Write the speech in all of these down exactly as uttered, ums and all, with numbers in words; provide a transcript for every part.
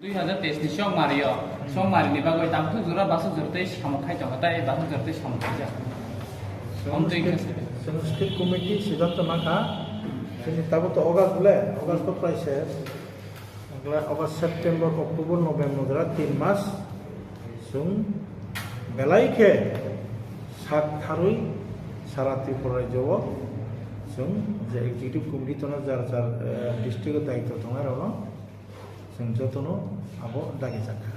Dui hazar teis ni Chongmari o, Chongmari ni bagwi Tamsuk jora, Basuk jora tei samung khai tongo, tei Basuk jora tei samung khai tongo. Chwng Om twi state, khe se. Chwng state committee siddhanto nakha, chini tabuk to August bole, August to prai se, wngkha August, September, October, November jora tin mas, chwng belai khe sak tharwi sara Tripura rajyo o chwng je executive committee tono jar jar, eh, district o daityo tongnai rokno, chwng jotono abo dagijak kha.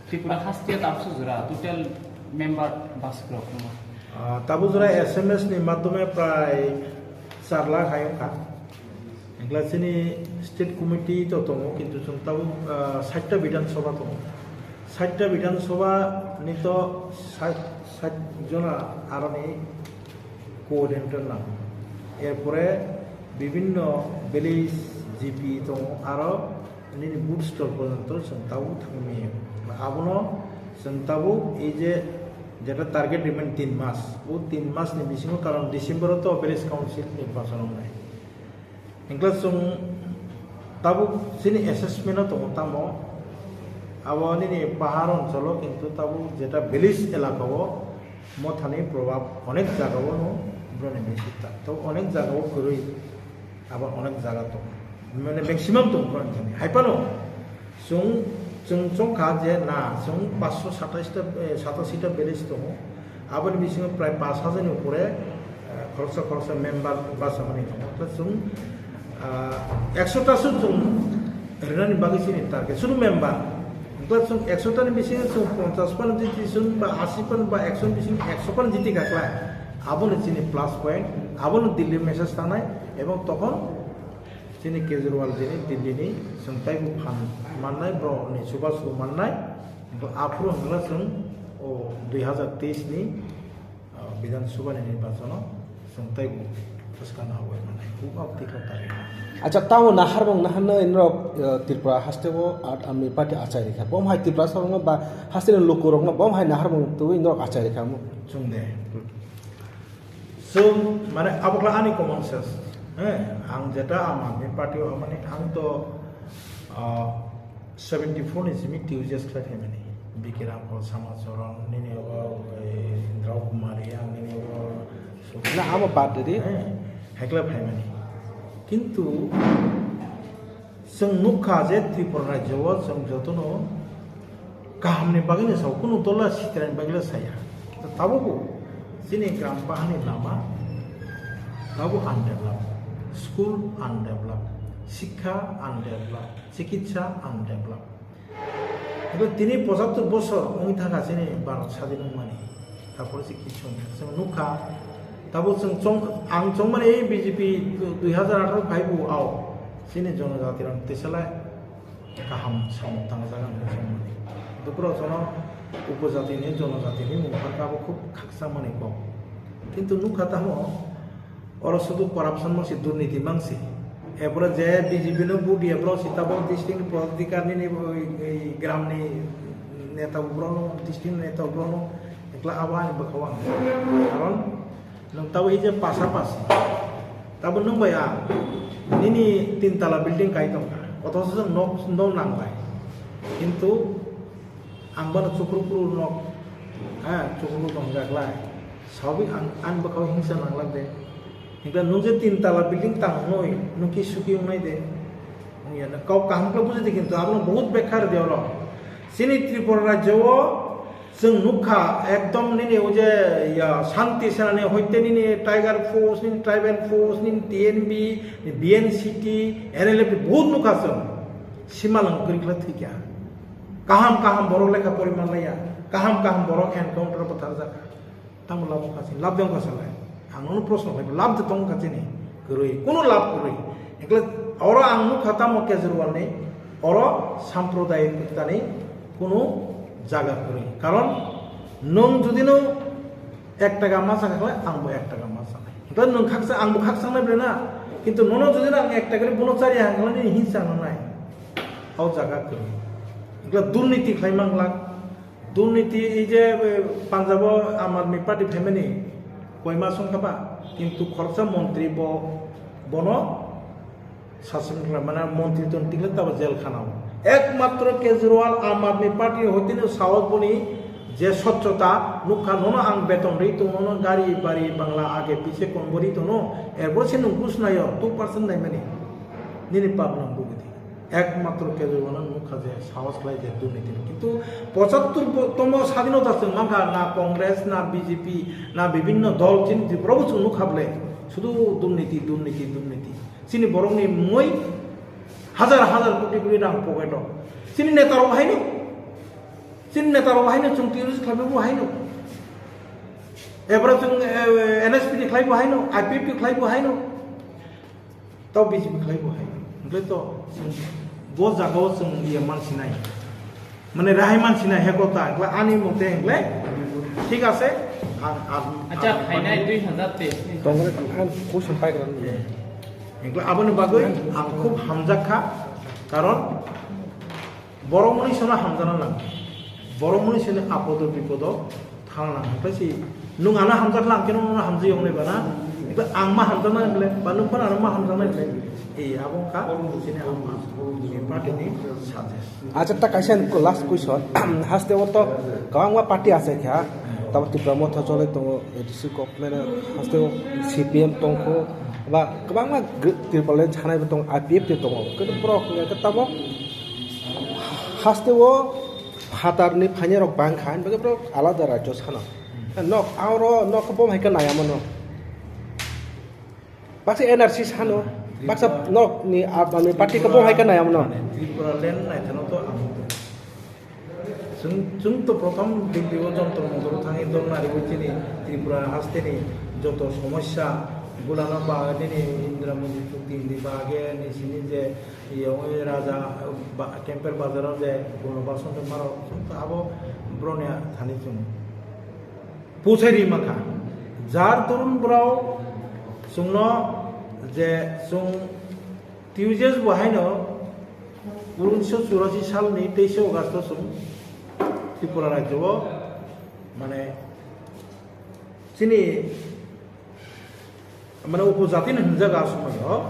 Tripura haste Tamsuk jora total member basuk rok wngkha? Ah, tabuk jora S M S ni madhyome prai char lakh hai wngkha. Wngkha chini state committee to tongo, kintu chwng tabuk, ah, sait ta Bidhan Sabha tongo. Sait ta Bidhan Sabha ni to sait, sait jona aroni coordinator nang. Erpore bibhinno village G P tongo, aro nini booth stall porjonto chwng tabuk thangwi manya. Abono chwng tabuk ei je jeta target remain tin mas, o tin mas ni bisingo, karon December o to village council nirbachon wngnai. Hingkhe chwng tabuk chini assessment o tongo tamo, abo nini pahar oncholo, kintu tabuk jeta village elaka o mothani probab onek jaga o no boroni bisi ta. To onek jaga o kwrwi, abo onek jaga tongo. Mane maximum tongo boroni thani. Hai phano chwng, chwng chongkha je na, chwng paanch sho satais ta, eh, satashi ta village tongo. Aboni bisingo prai paanch hajar ni upore, eh, khoroksa khoroksa member bachamani tongo. Hwnkhe chwng, ah, ekso ta se chwng rinani bagwi chini target, sudu member. Hwnkhe chwng ekso ta ni bisingo chwng ponchash pan jiti chwng ba ashi pan ba ekso ni bisingo ekso pan jiti kha khlai. Abono chini plus point, abono Delhi message tangnai, ebong tokhon chini Kejriwal jini Delhi ni chwng taibo phan mannai, borok ni chubachu mannai. Hwnkhe aphuru hwnkhe chwng o dui hazar teis ni, ah, Bidhan Sabha ni nirbachon o chwng taibo bwskang no habwi mannai. Bubago tikla tarwi. Acha, tamo naharmung naharno norok, eh, Tripura haste o Aam Aadmi Party achai rikha. Bom hai Tripura sarokno ba haste ni lukurokno bom hai naharmung twi norok achai rikha mo. Chwng de. Chwng, mane, abo khlai ani common sense. He, ang jeta Aam Aadmi Party o, mane, ang to, ah, seventy four ni simi T U J S khlai phaimani. Bikiram Paul, Sama Choron, nini obo, eh, Drau Kumari, ang nini obo, Na, amo bad de di. He, hekla phaimani. Kintu, Chwng nukha je Tripura rajyo o chwng jotono kahamni bagwino sao, kunu dola sitirani bagwino saya. Tabukbo chini gram bahani lama tabuk undeveloped, school undeveloped, sikha undeveloped, chikitsa undeveloped. Hwnkhe tini pochattor bosor wngwi thangkha chini Bharat sadin wngmani. Tapore se kichu wngkha. Chwng nukha, tabuk chwng chong-, ang chongmani ei B J P dui hazar atharo phaibu ao chini jonojati rok tesalai kaham samung tangjaga hinwi chongmani. Dupro jono upojatini jonojatini mungkha abo khub khakchangmani kok. Kintu nukha tamo oro sudu corruption mangsi, durniti mangsi. Epore je B J P no vote ya borok si tabok district ni political nini, oi, oi, gram ni neta borok no, district ni neta borok no, ekla abo ani bwkha o ang. Karon nwng tabok ei je pasapasi, tabok nwng bai ang nini tin tala building kai tongkha, othocho chwng nok, nok nang bai. Kintu Ang bono chukrukru nok, ha, chukrukru tongjak lai. Sawi ang, ang bwkhao hingsa nanglak de. Hingkhe nwng je tin tala building tang wngnoi, nwng ki suki wngnai de. Wngya na kok kaham khe bujidi kintu abono bahut bekkha rwdi oro. Chini Tripura rajyo o chwng nukha ekdom nini o je ya shanti senani hoite nini Tiger Force, nini Tribal Force, nini T N B, nini B N C T, N L F T bahut nukha chwng. Simalwng kwrwi khe thwikha. Kaham kaham borok lekha pori manlaiya, kaham kaham borok encounter bwtharjak. Tamo lab wngkha chini, lab de wngkha salai. Ang nono proshno khlaiba, lab de tong wngkha chini? Kwrwi, kuno lab kwrwi. Ekle oro ang nukha tamo Kejriwal ni, oro sampradayikta ni kuno jaga kwrwi. Karon nwng jodi no ek taka ma chakha khlai, ang bo ek taka ma chakha. Hwnkhe nwng khaksa, ang bo khaksa wngnai ble na, kintu nono jodi no ang ek taka ni bono chari hang khlai nini hinsa nangnai. O jaga kwrwi. Hwnkhe durniti khlai manglak. Durniti ei je, eh, Punjab o Aam Aadmi Party phaimani koi mas wngkha ba, kintu khoroksa montri bo, bono sason khlai, mane montri ton tikle tabo jel khana o. Ekmatro Kejriwal Aam Aadmi Party hoiteno sahos boni je swchhota nukha, nono ang beton ri tongo, nono gari bari bangla age pise konbo ri tongo, erbo se nwng buj naio two percent naimani nini pap nang bugwi di. Ekmatro Kejriwal ang nukha je sahos khlai je durniti. Kintu pochattor bo-, tomo sadinota chwng mankha, na Congress, na B J P, na bibinno dol chini Tripura bo chwng nukha bwle. Sudu durniti, durniti, durniti. Chini borokni mui hajar hajar koti koti rang pocket o. Chini neta rok haino. Chini neta rok haino chwng terrorist khlai bo haino. Ebra chwng, eh, N S P T khlai bo haino, I P F T khlai bo haino. Tao B J P khlai bo hai. Hwnkhe to chwng bo jaga o chwng iye mansinai. Mane rahai mansinai he kota. Hwnkhe ani mote hwnkhe thik ase. Ang, ang, Acha, ang, phainai ang, dui hazar teis ni. Tongre ang kusun pai kran. Hwnkhe aboni bagwi ang khub hamjak kha. Karon borok mwnwi sono hamjana lang. Borok mwnwi sono apodo bipodo thang lang. Hwnkhe si nwng ano hamjak lang khe nwng ano hamjak yong nai bana. Hwnkhe ang ma hamjak nai bole, ba nwng phano ano ma hamjak nai bole. Ei abo wngkha chini ang ma. Party ni suggest. Acha ta kaisa last question. Haste o to kwbangma party ase kha. Tamo Tipra Motha chole tongo, A D C government haste o C P M tongkho. Ba kwbangma gr-, Tripura le chanai bo tong, I P F T tongo. Khe borok hwnkhe tamo haste o phatarni phainai rok bang kha, hwnba khe borok alada rajyo sano. Nok, aro nok bo hai khe naya mano. Baksa N R C sano, baksa nok ni, ah, mane party khe bo hai khe naya mano. Tripura land naithano to ang. Chwng, chwng to prothom Delhi o Jantar Mantar o thangwi dol nariwi chini Tripura haste ni joto somosya bulano ba nini Indira Modi chukti ni bagwi ni sini je Yongwi raja, ba, Kemper bazaro je Gunabason tongmarok, chwng to abo broni thani chwng puchai ri mankha. Jar dorun borok chwngno je chwng T U J S bo haino unisho churasi salni teishe August o chwng Tripura rajyo o mane chini Mane upojatini hwnjago a somoio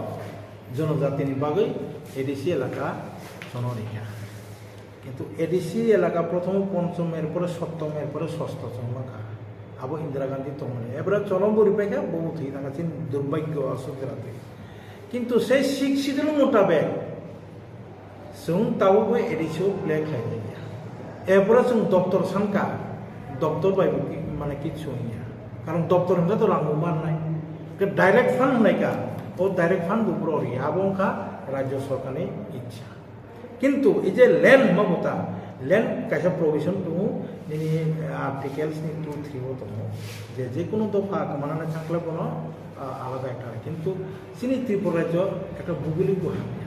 jonojatini bagwi A D C elaka chono rikha. Kintu A D C elaka prothomo ponchom, erpore sottom, erpore sosto chwng mankha. Abo Indira Gandhi tongmani. Ebra chono bo ripaikha, bo thwi thangkha, chini durbhagyo aswk jora twi. Kintu sei Sixth Schedule mutabek, Chwng tabukbo A D C o play khlai liya. Erpore chwng doctor sankha, doctor bai bo ki-, mane kichu wngya. Karon doctor hwnkhe to rang bo mannai. Ke direct fund hwnai ka, o direct fund bo bro ri, abo wngkha rajya sorkarni ichha. Kintu ei je land hwnma bo ta, land kaisa provision tongo, nini articles ni two three o tongo. Je, je kunu dopha kwmanani thangkhle bono, ah, alada ekta. Kintu chini Tripura rajyo ekta bugulik bo hamya.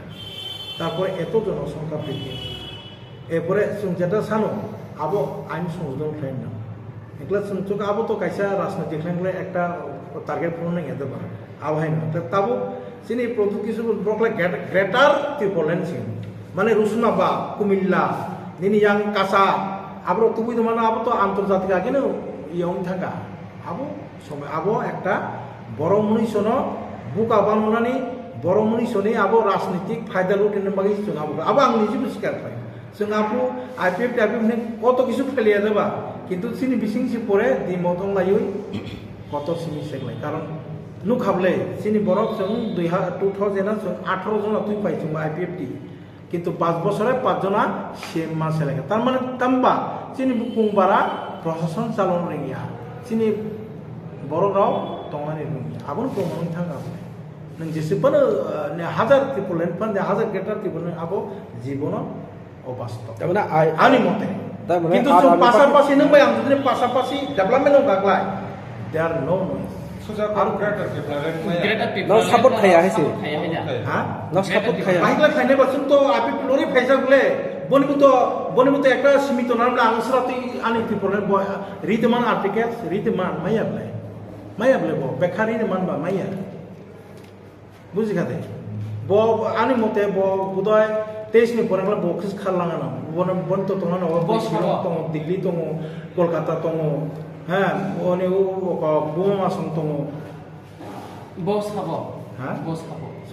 Tarpore eto jonosongkha bridge. Erpore chwng jeta sano abo ain songdon khlai nang. Ekla chwng chuk abo to kaisa rajniti khlai khlai ekta target phunuknai ya doba. Abo hai nang. Tabuk chini Pradyut Kishore borok khlai great-, Greater Tipraland sing. Mane Rusunabad, Kumilla, nini yang Kasa, aborok tubui tongmano abo to antorjatik ageno yong thangkha. Abo Somoi abo ekta borok mwnwi sono buka banmani, borok mwnwi soni abo rajnitik phaida lutinani bagwi chwng abo, abo ang niji bo sikar khlai. Chwng abo I P F T, I P F T hinwi koto kisu khlaiya jaba, kintu chini bising si pore di motong laiwi kotor simi seklai. Karon nukha bwle chini borok chwng dui ha-, two thousand a chwng atharo jona twi pai chwng I P F T. Kintu panch bochore panch jona C M ma selekha. Tar mane tamba chini bukung bara prosason chalon rengya. Chini borok rok tongnani rengya. Aboni proman wng thang aboni. Nwng jese phano, eh, ne hajar Tipraland phan, ne hajar greater Tipraland abo jibono obastob. Tamane ai, ani mote. Tamane kintu ar chwng ani pasapasi nwng bai ang jodi pasapasi development no gaglai. There are no noise. Suja Aro greater Tipraland maya. Greater No Tipraland support khaya hai se. Support khaya hai da. Ha? No support khaya. Bahikla khainai ba chwng to api lori phaijak le. Boni buto, boni buto ekta simi to namle ang sura twi ani Tipraland bo rite man articles, rite man maya ble. Maya ble bo, bekha rite man ba maya. Buji kha de. Bo ani mote bo budai teis ni pore bo khis khar langano. Bono bon to tongo no, Bo bo sabo. Tongo, Delhi tongo, Kolkata tongo. Ha, oni o, o, o, Buma Masong tongo. Bo sabo. Ha? Bo sabo.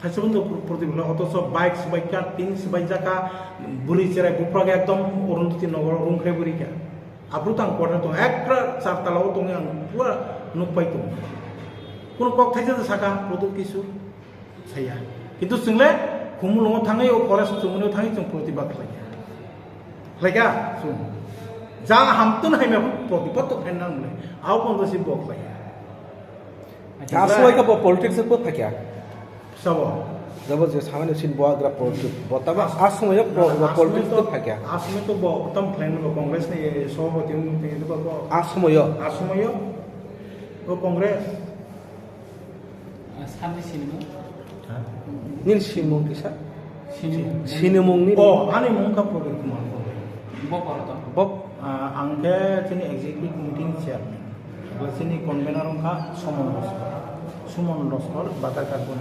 Thaisa bwndw pro-, protibad khlai, otocho bike swbaikha, tin swbaijak kha, bwrwi cherai buphra khe ekdom Arundhati nogoro room khe bwrwi kha. Aphuru tang quarter tong, ekra char tala o tongwi ang pura nukpai tongo. Kunu kok thaisa da saka, Pradyot Kishore? Saya. Kintu chwngle Khumulwngo thangwi, o forest chumuni thangwi chwng protibad khlaikha. Khlaikha? Chwng. Jang hamtun haimya protibad to khaina nangle. Abo pondo si bo khlaikha. Aswai ka bo politics ko phakya. Sabo. Jabo je samani sin bo agra politics. Bo taba aswai ko bo politics ko phakya. Aswai to bo tam khlaina bo Congress ni sabhapati wng tong bo. Aswai. Aswai. O Congress. Samni sinimung? Ha? Nini sinimung kisa? Sinimung. Sinimung ni. Oh, ani mung ka Pradyot Kumar Paul. Bo koroto. Bo. Ah, ang khe chini executive committee ni chairman. Bo chini convener wngkha Sumon Roskor. Sumon Roskor, Batar Karbon.